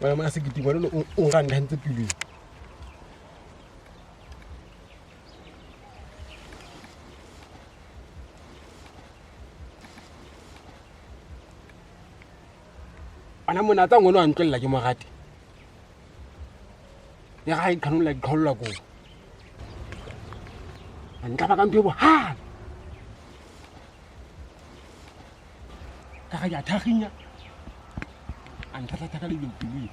Wena mona sekete ngwana o nrantantse pelong. Ana mona tsa ngwana wa ntlolla ke morate. Ya ga e qhanolla ke qhalolla ko. A ntlaba ka ntho e bohale. Ka ga ke a thaginya. A ntlhatlhatha ka lebelo pelo.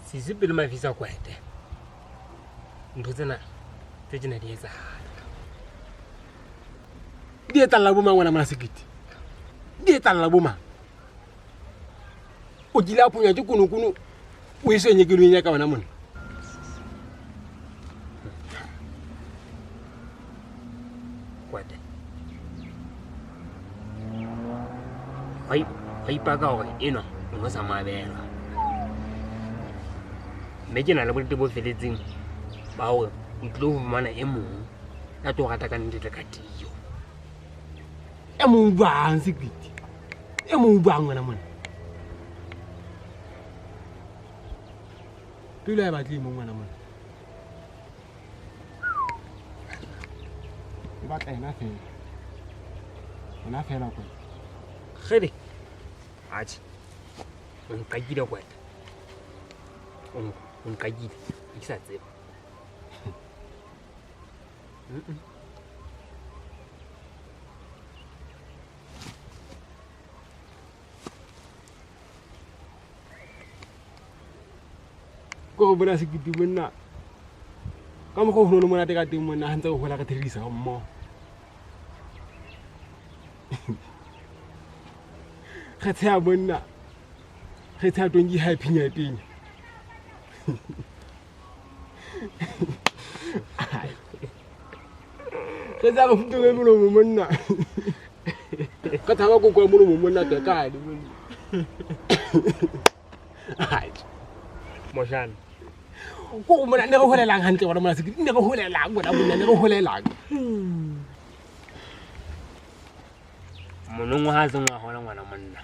Sisi pele mafisa kwete. Ntho tsena tse tjena di etsahala. Di etsalla bo mang wena mona sekete? Di etsalla bo mang? O kile a phunya ke konokono o e senye ke ya ka wena mona. Kwete. Hwa ipaka hore enwa o no sa mo abelwa. Mme ke na le bonnete bo feletseng ba hore o tlilo ho fumana e mong ya tlo rata ka nnete le ka tiyo. E mong jwang sekete? E mong jwang wena mona? Pelo ha e batle e mong wena mona. E batla ena fela. Ena fela kwena. Kgele. Atjhe. O nqakile kweta. O nqakile. Ha ke sa tseba. Ko go bona sekete monna. Ka mokgwa o ho le monate ka teng monna ha ntse re hola re thekisa ga mmoho. Re tsheha monna. Re tsheha tonki ha e phinya e penya. Re tsaya re futoge molomo monna. Ka thaba koko ya molomo monna tekane monna. Moshana. Ko go mona ne re holelang hantle wena mona sekete ne re holelang wena monna ne re holelang. Monongwa ha se ngwa hona ngwana monna.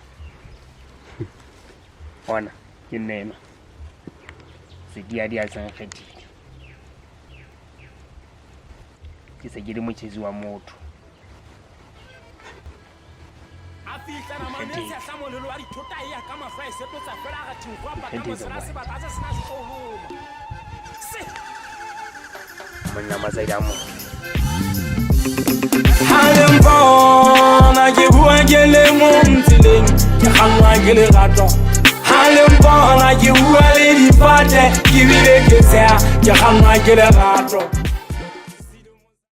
Ona ke nna. Sediadia a seng kgethile. Ke se ke le motjhesi wa motho. Monna masadi a motho. Ha le mpona ke bua ke le mong tseleng, ke kgannwa ke lerato. Ha le mpona ke bua le difate, ke bile ke tsheha, ke kgannwa ke lerato.